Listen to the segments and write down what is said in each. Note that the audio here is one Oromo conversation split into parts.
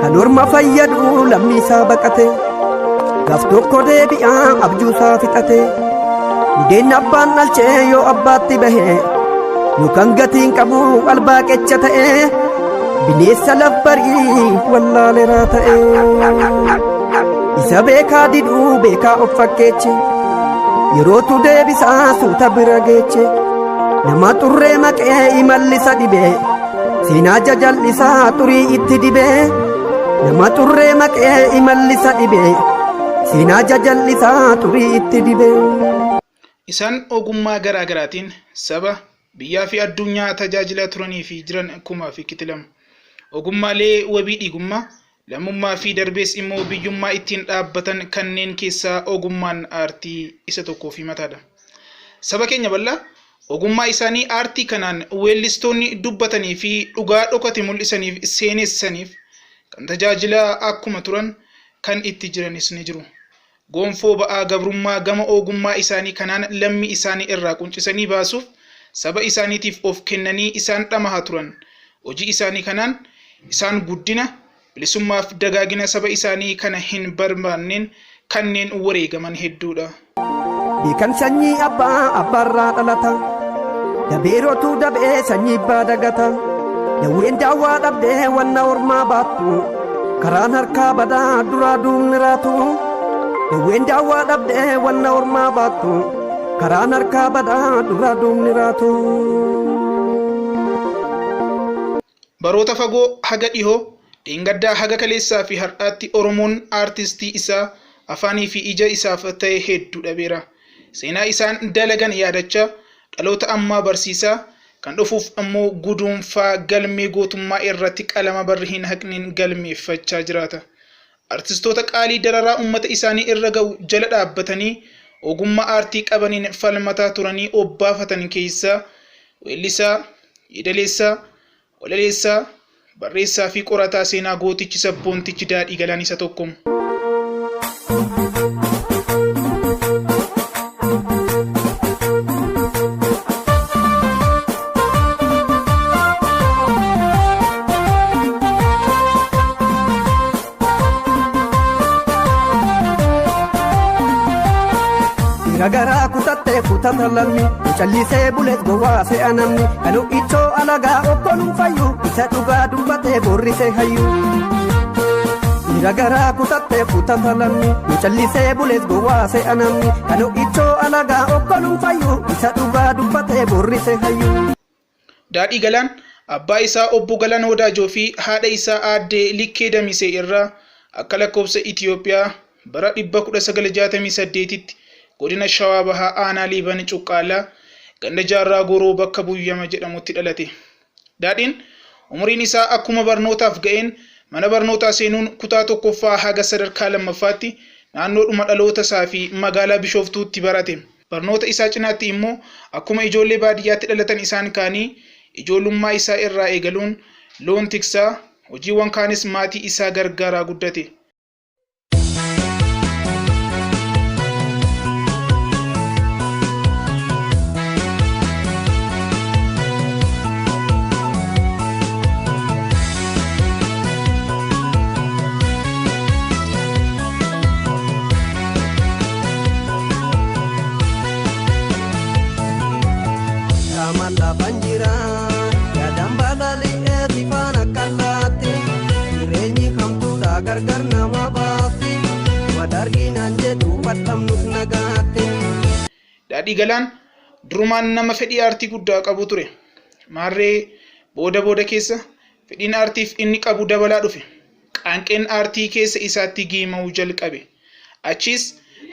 Kan orma fayyadu lammii isaa baqate, gaaf tokko deebi'aa abjuu isaa fixate. Budeenni abbaan dhalchee yoo abbaatti bahe, yookaan gatiin qabu albaaqecha ta'e, bineensa lafbarii wallaaleraa ta'e. Isa beekaa diduu beekaa of fakkeeche, yerootu deebisaa suuta bira geeche. Nama xurree maqee imallisa dhibee, seenaa jajal'isaa xurii itti dibee. Nama xurree maqee imallisa dhibee, seenaa jajal'isaa xurii itti dibee. Isaan ogummaa garaa garaatiin saba, biyyaa fi addunyaa tajaajilaa turanii fi jiran kumaa fi kitilamu. Ogummaalee wabii dhiigummaa, lammummaa fi darbees immoo biyyummaa ittiin dhaabbatan kanneen keessaa ogummaan aartii isa tokkoo fi mataadha. Saba keenya bal'aa ogummaa isaanii aartii kanaan weellistoonni dubbatanii fi dhugaa dhokate mul'isaniif seenessaniif kan tajaajilaa akkuma turan kan itti jiranis ni jiru. Gonfoo ba'aa gabrummaa gama ogummaa isaanii kanaan lammii isaanii irraa quncisanii baasuuf saba isaaniitiif of kennanii isaan dhamahaa turan. Hojii isaanii kanaan isaan guddina, bilisummaaf dagaagina saba isaanii kana hin barbaanneen kanneen wareegaman hedduudha. Beekan sanyii abbaa abbaarraa dhalata. Dabeerotu dabee sanyii abbaa dagata. Dawween daawwaa dhabdee wanna ormaa baattu. Karaan harkaa badaa duraa duubni raatu. Dawween daawwaa dhabdee wanna ormaa baattu. Karaan harkaa badaa duraa duubni raatu. Baroota fagoo haga dhihoo, dheengaddaa haga kaleessaa fi har'aatti Oromoon aartistii isaa afaanii fi ija isaaf ta'e hedduu dhabeera. Seenaa isaan dalagan yaadachaa, dhaloota ammaa barsiisaa, kan dhufuuf ammoo guduunfaa galmee gootummaa irratti qalama barri hin haqneen galmeeffachaa jiraata. Artistoota qaalii dararaa uummata isaanii irra ga'u jala dhaabbatanii ogummaa aartii qabaniin falmataa turanii obbaafatan keessaa weellisaa, yeedaleessaa, walaleessaa, barreessaa fi qorataa seenaa gootichi sabboontichi Daadhii Galaan isa tokko. Garaa kutattee kutata lammi, callisee bulees gowwaa se'a namni. Kan ichoo alagaa okkoluun fayyu, isa dhugaa dubbatee boorrisee hayyu. Dhiira garaa kutattee kutata lammi, callisee bulees gowwaa se'a namni. Kan ichoo alagaa okkoluun fayyu, isa dhugaa dubbatee boorrisee hayyu. Daadhii Galaan abbaa isaa obbo Galaan Wadaajoo fi haadha isaa aaddee Likkee Damisee irraa akka lakkoofsa Itiyoophiyaa bara 1968tti godina Shawaa Bahaa aanaa Liiban Cuqqaalaa ganda Jaarraa Gooroo bakka Buyyama jedhamutti dhalate. Daadhiin umuriin isaa akkuma barnootaaf ga'een mana barnootaa seenuun kutaa tokkoffaa haga sadarkaa lammaffaatti naannoodhuma dhaloota isaa fi magaalaa Bishooftuutti barate. Barnoota isaa cinaatti immoo akkuma ijoollee baadiyyaatti dhalatan isaan kaanii ijoollummaa isaa irraa eegaluun loon tiksaa, hojiiwwan kaanis maatii isaa gargaaraa guddate. Qaamaan lafan jira, yaadaan balali'ee sifaan akka laatti. Jireenyi hamtuun gargar nama baasti. Wadarginaan jedhu badhamnus nagaatti. Daadhii Galaan durumaan nama fedhii aartii guddaa qabu ture. Maarree booda booda keessa fedhiin aartiif inni qabu dabalaa dhufe. Qaanqeen aartii keessa isaatti giima'uu jalqabe. Achiis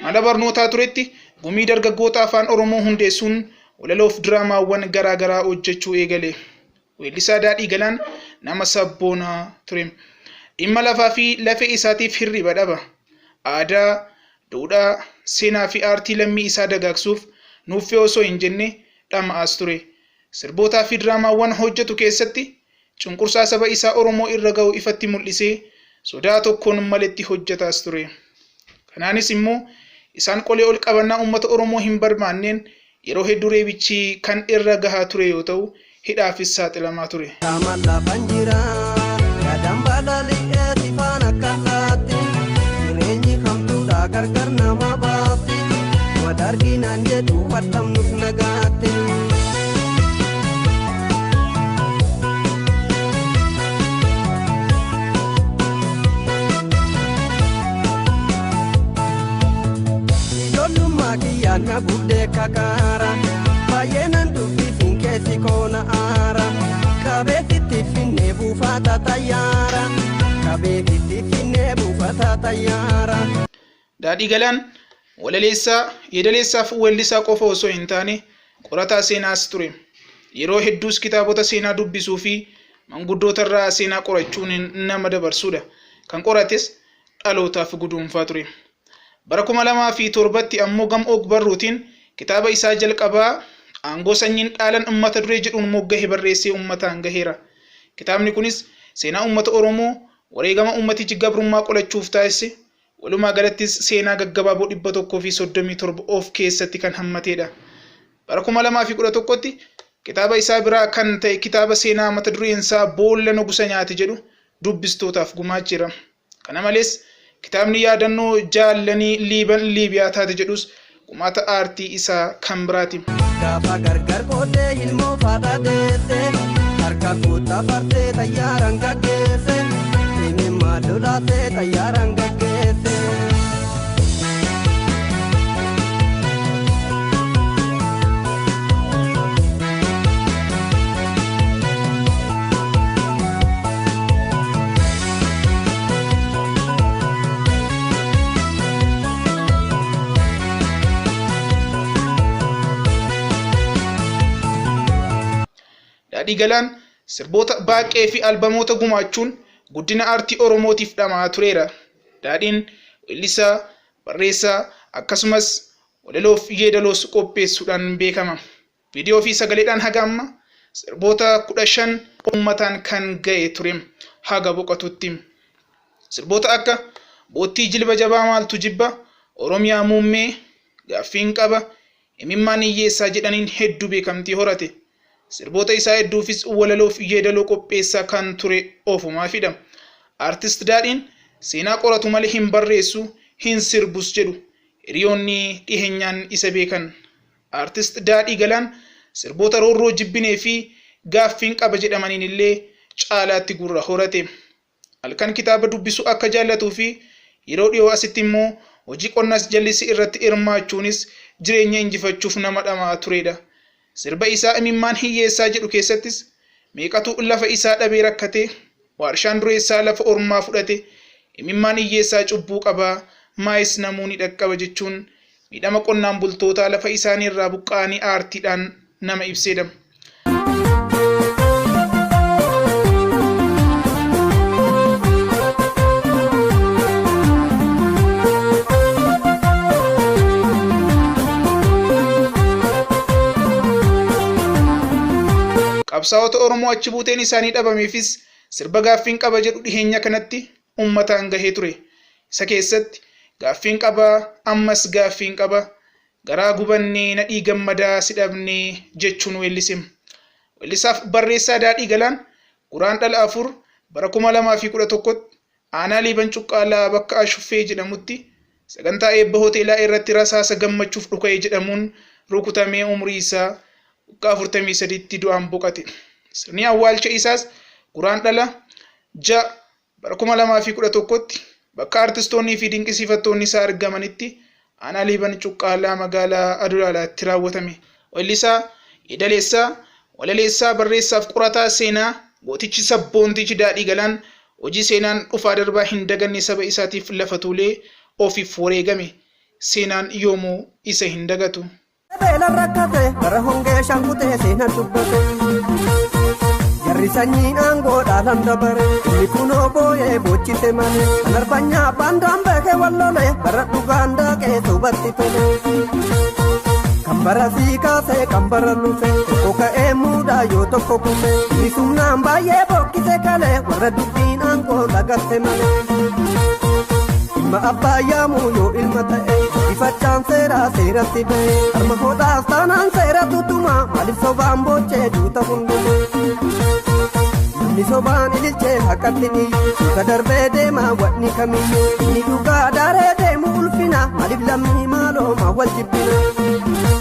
mana barnootaa turetti gumii dargaggoota afaan Oromoo hundeessuun walaloof diraamaawwan garaa garaa hojjechuu eegale. Weellisaa Daadhii Galaan nama sabboonaa ture. Dhimma lafaa fi lafee isaatiif hirriba dhaba. Aadaa, duudhaa, seenaa fi aartii lammii isaa dagaagsuuf nuuffee osoo hin jenne dhama'aas ture. Sirbootaa fi diraamaawwan hojjetu keessatti cunqursaa saba isaa Oromoo irra ga'u ifatti mul'isee sodaa tokkoon maletti hojjetaas ture. Kanaanis immoo isaan qolee ol qabannaa uummata Oromoo hin barbaanneen yeroo hedduu reebichi kan irra gahaa ture yoo ta'u, hidhaafis saaxilamaa ture. Qaamaan lafan jira yaadaan balali'ee sifaan akka laatti. Jireenyi hamtuudha gargar nama baasti. Wadarginaan jedhu badhamnus nagaatti. Ijoollummaa kiyyaan na gubdee kakaara. Baay'ee nan dubbisiin keessi koona aara. Qabeessitti finnee buufata xayyaara. Qabeessitti finnee buufata xayyaara. Daadhii Galaan walaleessaa, yeedaleessaa fi weellisaa qofa osoo hin taane qorataa seenaas ture. Yeroo hedduus kitaabota seenaa dubbisuu fi manguddoota irraa seenaa qorachuun nama dabarsudha. Kan qorates dhalootaaf guduunfaa ture. Bara 2007tti ammoo gam og-barruutiin kitaaba isaa jalqabaa Aangoo Sanyiin Dhaalan Mata Duree jedhuun moggahe barreessee uummataan gaheera. Kitaabni kunis seenaa uummata Oromoo, wareegama uummatichi gabrummaa qolachuuf taasise, walumaa galattis seenaa gaggabaaboo 137 of keessatti kan hammateedha. Bara 2011tti kitaaba isaa biraa kan ta'e kitaaba seenaa mata dureensaa Boolla Nugusa Nyaate jedhu dubbistootaaf gumaacheera. Kana malees kitaabni yaadannoo jaallanii Liiban Liibiyaa taate jedhus gumaata aartii isaa kan biraati. Gaafa gargar qooddee ilmoo faadha deesse harka kutaa fartee xayyaaraan gaggeesse imimmaa lolaatee xayyaaraan gaggeesse. Daadhii Galaan sirboota baaqee fi albamoota gumaachuun guddina aartii Oromootiif dhama'aa tureera. Daadhiin weellisaa, barreessaa akkasumas walaloof yeedaloos qopheessuudhaan beekama. Viidiyoo fi sagaleedhaan haga amma sirboota 15 uummataan kan ga'e ture haga boqotutti. Sirboota akka Boottii Jilba Jabaa Maaltu Jibba, Oromiyaa Muummee, Gaaffiin Qaba, Imimmaan Hiyyeessaa jedhaniin hedduu beekamtii horate. Sirboota isaa hedduufis walaloof yeedaloo qopheessaa kan ture ofumaafidha. Artist Daadhiin seenaa qoratu malee hin barreessu, hin sirbus jedhu hiriyoonni dhiheenyaan isa beekan. Artist Daadhii Galaan sirboota Roorroo Jibbinee fi Gaaffiin Qaba jedhamaniin illee caalaatti gurra horate. Halkan kitaaba dubbisuu akka jaallatuu fi yeroo dhiyoo asitti immoo hojii qonnas jallisii irratti hirmaachuunis jireenya injifachuuf nama dhama'aa tureedha. Sirba isaa Imimmaan Hiyyeessaa jedhu keessattis meeqatu lafa isaa dhabee rakkate, waarshaan dureessaa lafa ormaa fudhate, imimmaan hiyyeessaa cubbuu qaba, maayis namuu ni dhaqqaba jechuun miidhama qonnaan bultootaa lafa isaanii irraa buqqa'anii aartiidhaan nama ibseedha. Qabsaa'ota Oromoo achi buuteen isaanii dhabameefis sirba Gaaffiin Qaba jedhu dhiheenya kanatti uummataan gahee ture. Isa keessatti gaaffiin qaba ammas gaaffiin qaba garaa gubannee Nadhii Gammadaa si dhabnee jechuun weellise. Weellisaaf barreessaa Daadhii Galaan Guraandhala 4 bara 2011tti aanaa Liiban Cuqqaalaa bakka Ashuffee jedhamutti sagantaa eebba hoteelaa irratti rasaasa Gammachuuf dhuka'e jedhamuun rukutamee umrii isaa waggaa 43tti du'aan boqate. Sirni awwaalcha isaas Guraandhala 6 bara 2011tti bakka artistoonnii fi dinqisiifattoonni isaa argamanitti aanaa Liiban Cuqqaalaa magaalaa Adulaalaatti raawwatame. Weellisaa, yeedaleessaa, walaleessaa, barreessaaf qorataa seenaa gootichi sabboontichi Daadhii Galaan hojii seenaan dhufaa darbaa hin daganne saba isaatiif lafa tuulee ofiif wareegame. Seenaan yoomuu isa hin dagatu. Beela rakkate bara hongee shankutee seenaan dubbate. Jarri sanyiin aangoo dhaalan dabare inni kunoo booyee boochise malee. Kan arbanyaa baandaan beekee wallole bara dhugaan daaqee soobatti tole. Kan bara sii kaasee kan bara lufe tokko ka'ee muudaa yoo tokko kufe. Inni sumnaan baay'ee bokkise kalee warra dubbiin aangoo lagatte malee. Ilma abbaa yaamuu yoo ilma ta'e ifachaan seeraa seeratti ba'e. Harma hodhaas taanaan seera tutuma maaliif sobaan boochee duuta hunduma. Namni sobaan ililchee haqatti niyyu duuka darbee deema wanni kamiyyuu. Inni dhugaa daaree deemu ulfina maaliif lammii maaloo maa wal jibbina.